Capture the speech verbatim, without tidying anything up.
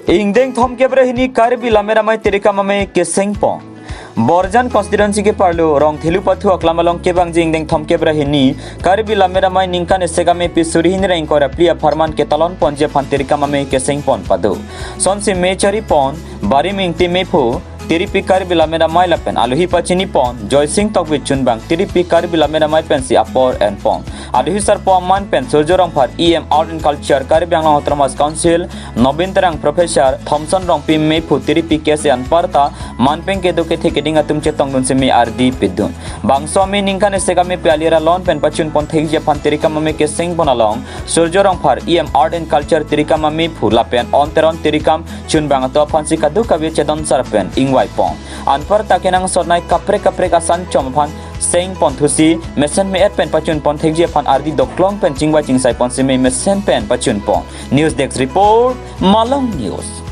Ingdeng thomkep ra hini Karbi Lammet Amei Tirikam Amei kesengpon. Borjan constituency keparlo Rongthelu pathu aklam along kevangji ingdeng thomkep ra hini Karbi Lammet Amei ningkan isi amei pi suri hini ra ingkoi ra phli apharman ketalon ponji aphan Tirikam Amei kesengpon pado. Sonsi mei charipon Barim Ingti Meiphu, Tiripi Karbi Lammet Amei lapen alohi pachinipon Joysing Tokbi chunbang Tiripi Karbi Lammet Amei pensi apor enpon. Alohi sarpo aman pen Surjya Rongphar, E M Art and Culture, Karbi Anglong Autonomous Council, Nobin Terang, Professor Thomson Rongpi, Meiphu Tiripi K S A anparta manpeng kedo kethe keding atum chetongdun si mei ardi pidun. Bangso amei ningkan isi amei pi ali ra lon pen pachunpon thekji aphan Tirikam Amei kesengpon along Surjya Rongphar, E M Art and Culture Tirikam Ameiphu lapen On Teron Tirikam chunbang atum aphansi kadokave chedon sar pen ingvaipon. Anparta kenangsot nei kaprek kaprek asan chom aphan sengpon thusi mesen me-et pen pachunpon thekji aphan ardi doklong pen chingvai chingsaiponsi mei mesen pen pachunpon. News Desk Report, Malong News.